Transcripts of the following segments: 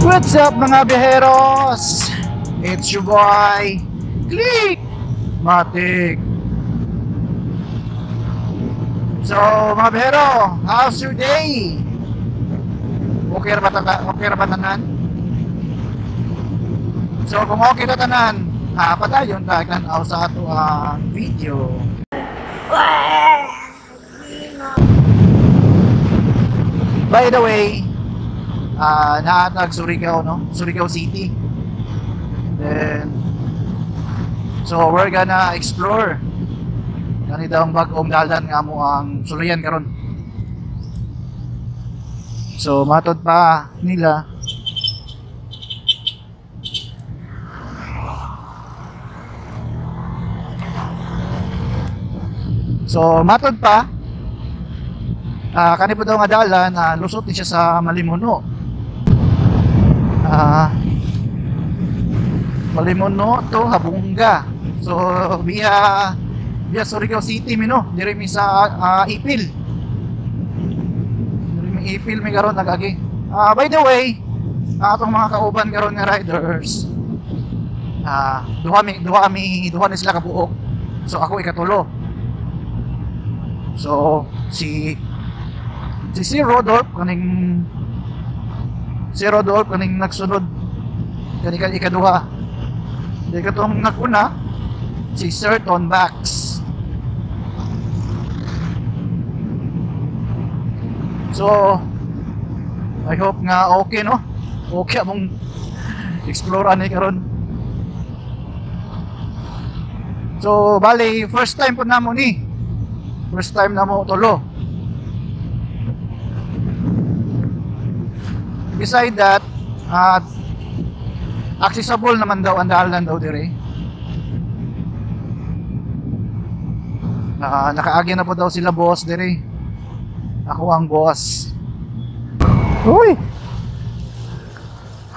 What's up, mga biyaheros? It's your boy, Click Matic. So, mga biyahero, how's your day? Okay ra ba, okay ra ba tanan? So, kung okay na tanan, padayon ta tan-aw sa ato ang video. By the way, naatag Surigao, no? Surigao City. Then, so we're gonna explore kani daw ang bag-ong dalan nga mo ang suluyan karon. So matod pa nila, so matod pa kani po daw nga dalan, lusot ni siya sa Malimuno. Malimuno to Habunga. So via Surigao City mi, no? Diri mi sa Ipil. Diri mi Ipil mi karon nagagi. By the way, atong mga kauban karon nga riders, duha ni sila kabuok. So ako ikatulo. So si si Rodolph kaning si Rodolph kaning nagsunod kani ikaduha. Di katong naguna si Sir Ton Bax. So I hope nga okay, no? Okay among explore ani karon. So bali first time po namo ni. First time namo tulo. Beside that, accessible naman daw ang dalan daw dire. Nakaagi na po daw sila boss dire. Ako ang boss. Uy!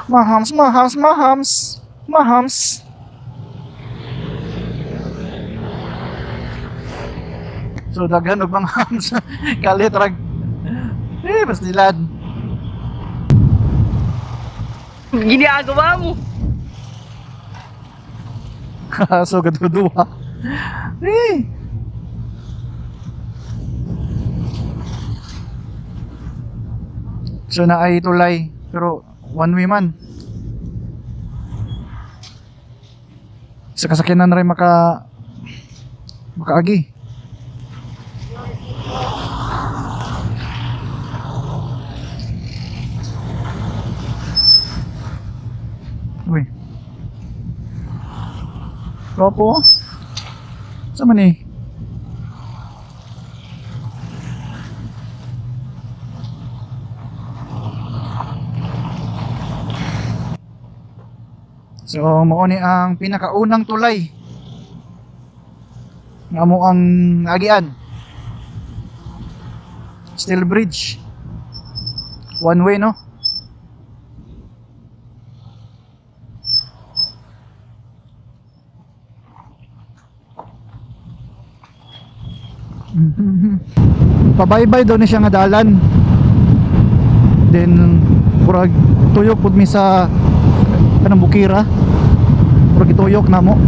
Mahams, mahams, mahams. Mahams. So daghan og mga hams. Kalit rag. Eh, bastilad. Ginagawa mo. So gaduduha. Eh. So naay tulay pero one way man. Sa kasakyanan na rin makaagi. Uy. Ropo. Sa man eh? So mao ni ang pinakaunang tulay nga mo ang agian. Steel bridge. One way, no? Pabaybay daw ni siya nga dalan. Then murag tuyok pud mi sa kanang bukira. Murag gituyok namo.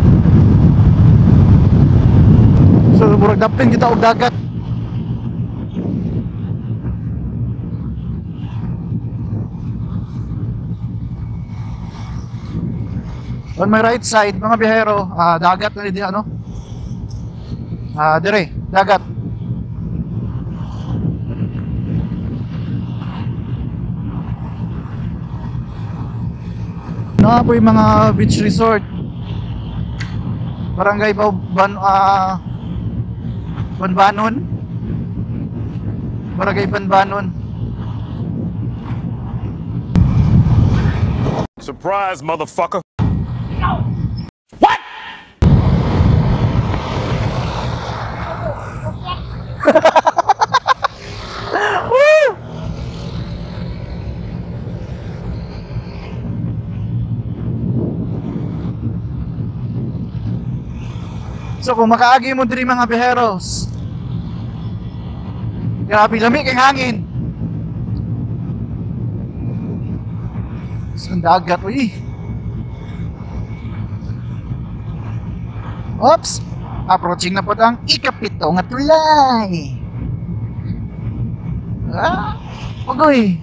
So murag dapin kita og dagat. On my right side, mga biyahero, dagat na di ano? Dire, dagat. Na po yung mga beach resort. Barangay Banbanon. Barangay Banbanon. Surprise, motherfucker. What? Woo! So kung makaagi mo diri mga biheros, grabe lami kay hangin. Sa dagat, uy. Oops! Approaching na po ang ikapito nga tulay. Ah, ugoy.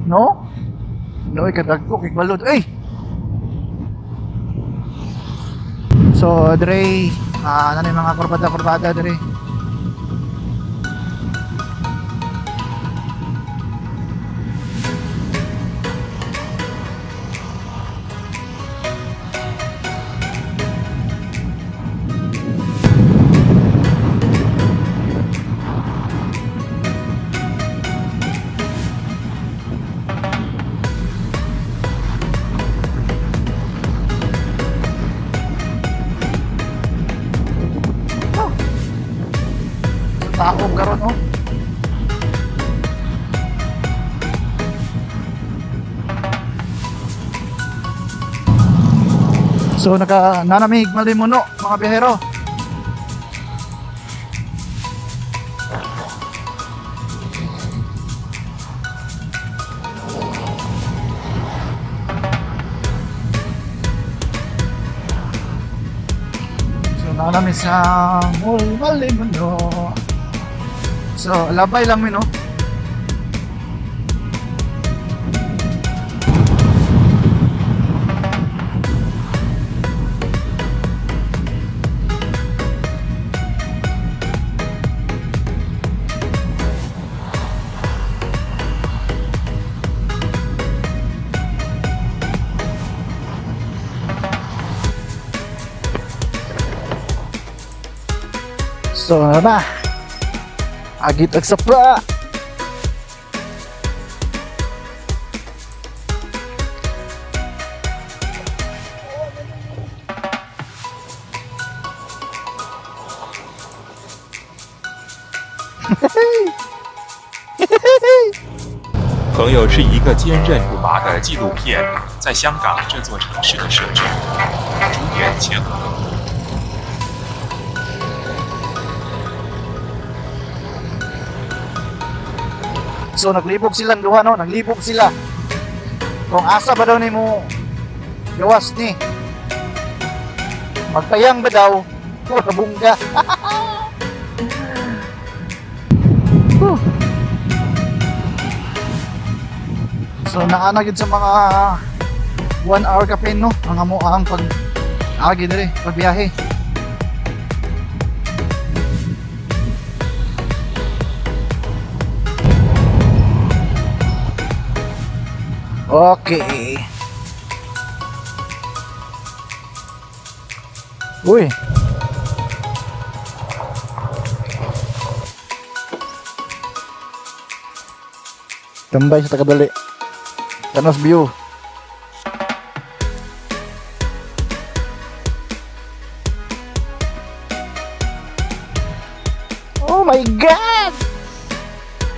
No? No, ikadagko, kigbalod. Ay! So, dre, ano yung mga kurbada-kurbada dre? Taob karon, oh. So naka nanamig Malimuno mga biyahero. So nanamig sa Malimuno. So, labay lang mi, no? So, ano na? Agit ag sapra. 朋友是一个坚韧不拔的纪录片，在香港这座城市的社区，主演钱。 So naglibog silang duha, no, naglibog sila. Kung asa ba daw nimo gawas ni? Magtayang ba daw? Bungga. So naana gyud sa mga 1 hour kapin, no, ang amo ang pag agi diri, pagbiyahe. Okay. Uy. Tambay sa takadali. Tanos view. Oh my God!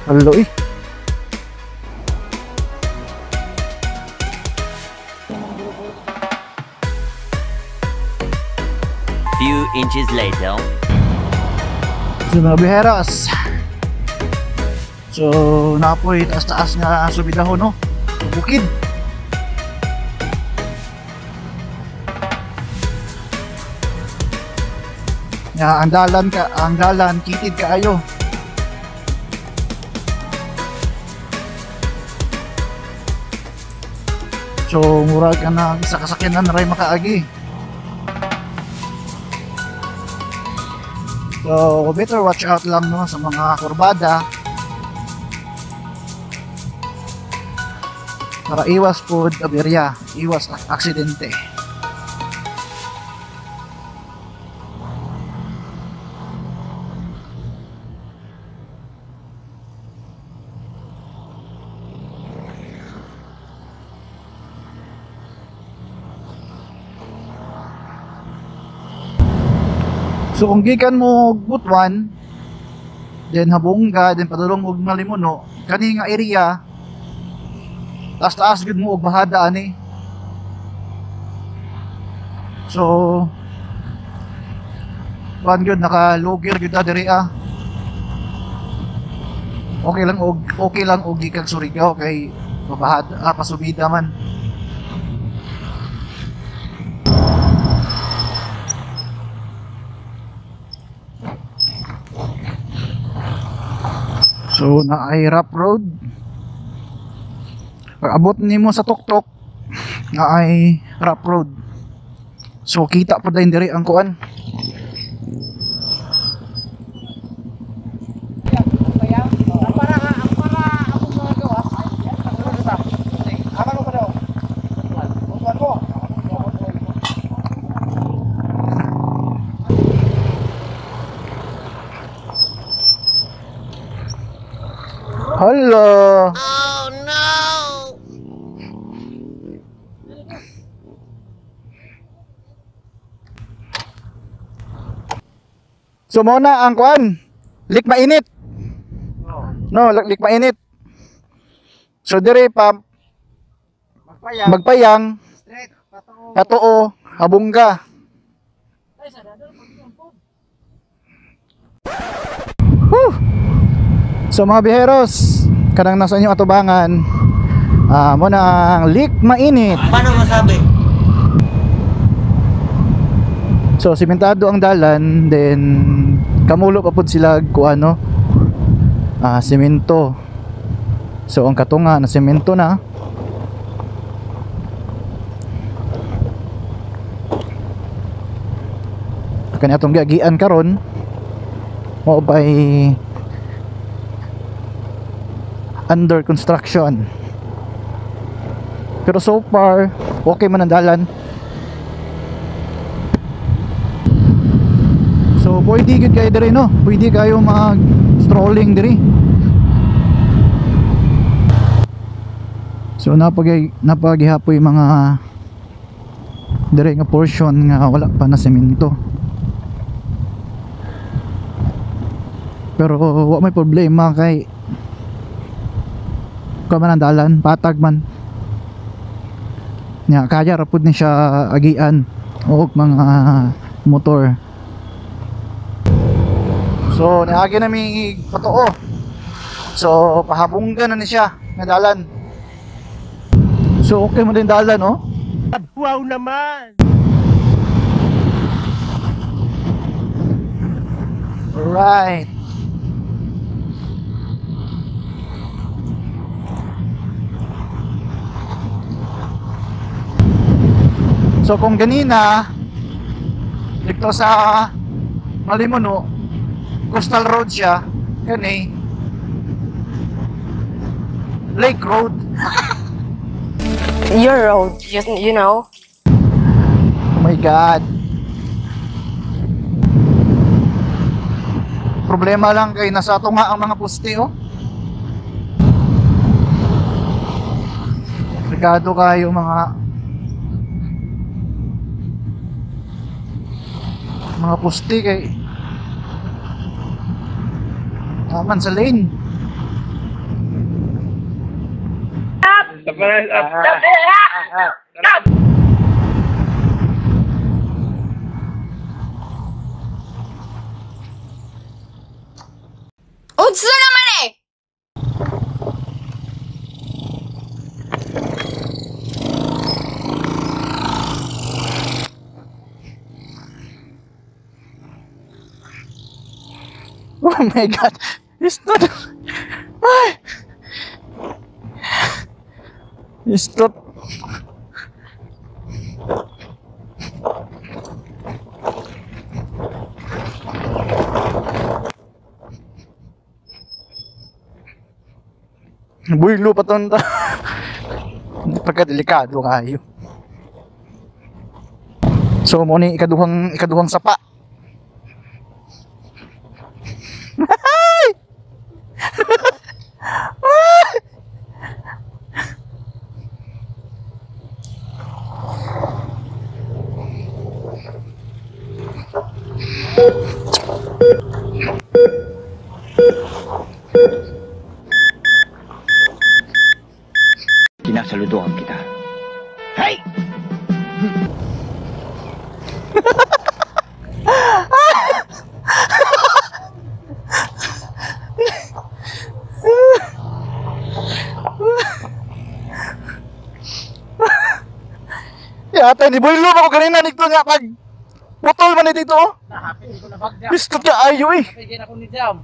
Hello eh. Few inches later. So mga biheros, so napoy taas-taas nga subidahon, no? Bukid. Ya, ang dalan ka, ang dalan kitid kaayo. So murag ka na sa kasakyanan ray makaagi. So better watch out lang, no, sa mga kurbada para iwas po aberya, iwas aksidente. So kung gikan mo Butuan, then Habonga, then padulong og Malimuno, kani nga area taas-taas gud mo og bahada ani. So kuan gyud, naka-logger gyud ta diri ah. Okay lang og gikan Surigao kay mabahad pasubida man. So naay rough road. Pag abot nimo sa tuktok naay rough road. So kita pa din diri ang kuan. Hello. Oh no! So mo na ang kuan. Lik mainit. No, lik mainit. So dire pa magpayang, patuo, Habunga. Woo! So mga biheros, kanang nasa inyong atubangan, mo na ang Lik Mainit. Paano masabi? So simentado ang dalan, then kamulo pa pud sila kung ano, semento. So ang katunga na semento na. Kani atong giagian karon mao bay under construction. Pero so far okay man ang dalan. So pwede gyud kayo diri, no? Pwede kayo mag strolling diri. So napagihapoy mga diri nga portion nga wala pa na semento. Pero wa may problema kay kuan man ang dalan, patag man. Nya kaya ra pud ni siya agian og mga motor. So niagi na mi patuo. So pahabungga na ni siya nga dalan. So okay mo din dalan, oh. Wow naman! Alright. So kung ganina dito sa Malimuno, Coastal Road siya, kani Lake Road. Your road, you know. Oh my God. Problema lang kay nasa tunga ang mga poste, oh. Delikado kayo mga poste kay taman sa lane. Unsa naman eh? Oh my God, it's not. Ay! It's not. Buylo pa tonta. Pagkadelikado kayo. So mo ni ikaduhang sapa. Sinasaluduhan kita. Hey! Ate, ni Boy Lub ako kanina dito nga pag putol man ni dito oh. Nahapit ko na bagya. Bistot ka ayo eh. Pigin ako ni Jam.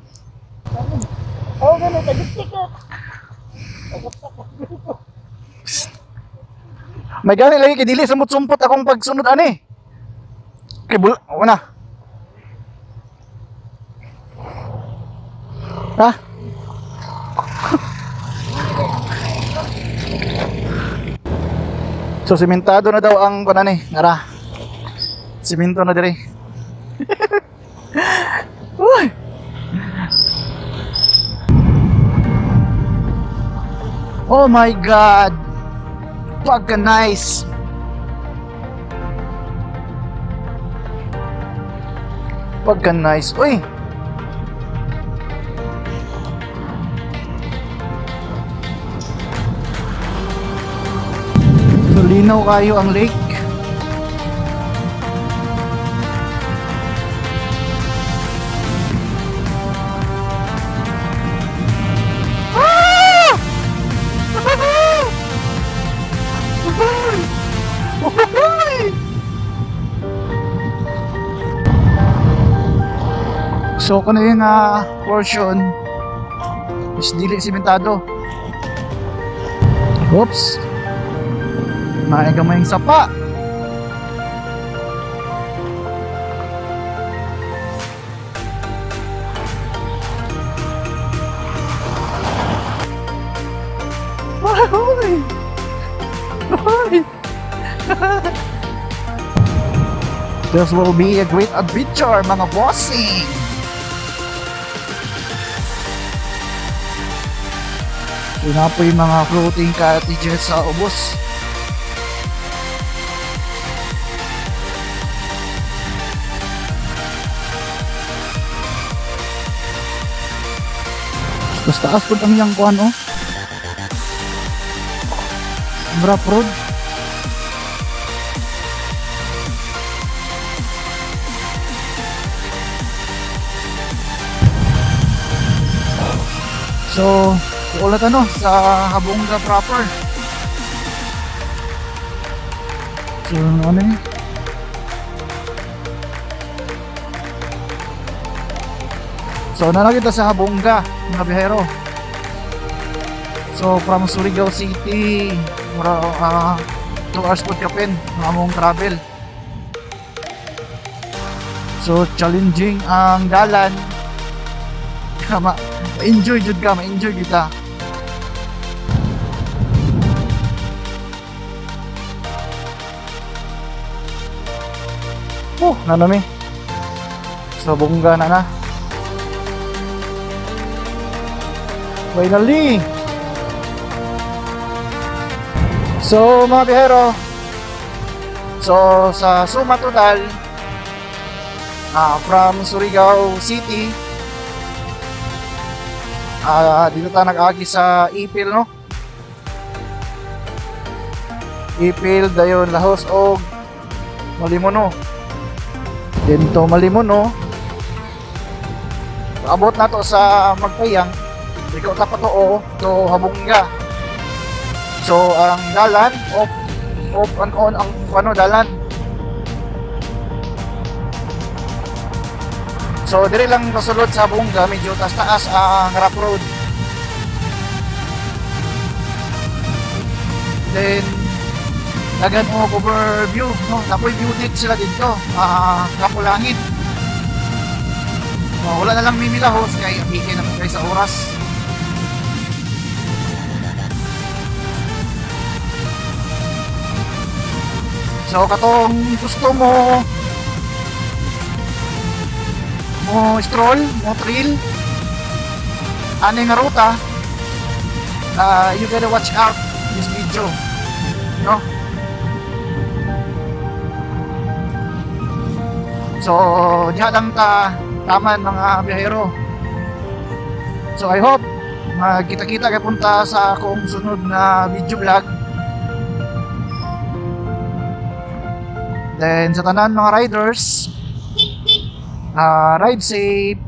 Oh, ganun, tagit-tikit. May gani lagi kay dili sumot-sumpot akong pagsunod ani. Kay bul na. Ha? So simentado na daw ang kuan ani, nara. Simento na diri. Uy. Oh my God. Pagka nice. Pagka nice. Uy. So linaw kayo ang lake. Ah! So kuno yung portion is dili simentado. Oops. Naay gamay sapa. Hoy! Hoy! This will be a great adventure, mga bossing! So na po yung mga floating cottages sa ubos. Tapos taas po ang iyang kuan oh. Rough road. So, ulat ano sa Jabonga proper. So, ano eh? So, nanakita sa Jabonga, mga biyahero. So, from Surigao City, mura 2 hours po kapin ang among travel. So, challenging ang dalan. Ma-enjoy jud ka, ma-enjoy kita. Oh, nanami. So, bongga na na. Finally! So, mga biyahero, so sa suma total, from Surigao City, dito tayo nag-agi sa Ipil, no? Ipil, dayon Lahos og Malimono. Dito Malimono, abot na to sa Magpayang, ikaw ta pa to, oh, to Jabonga. So ang dalan off and on ang ano dalan. So dire lang kasulod sa Jabonga, medyo taas-taas ang rough road. Then dagan og overview, no? Napoy view deck sila dito, Kapulangit. So, wala na lang mimilahos kay abike na kay sa oras. So katong gusto mo mo stroll, mo trail ani nga ruta, you gotta watch out this video, no? So diha lang ta taman mga biyahero. So I hope magkita-kita kay punta sa akong sunod na video vlog. Then sa tanan mga riders, ride safe.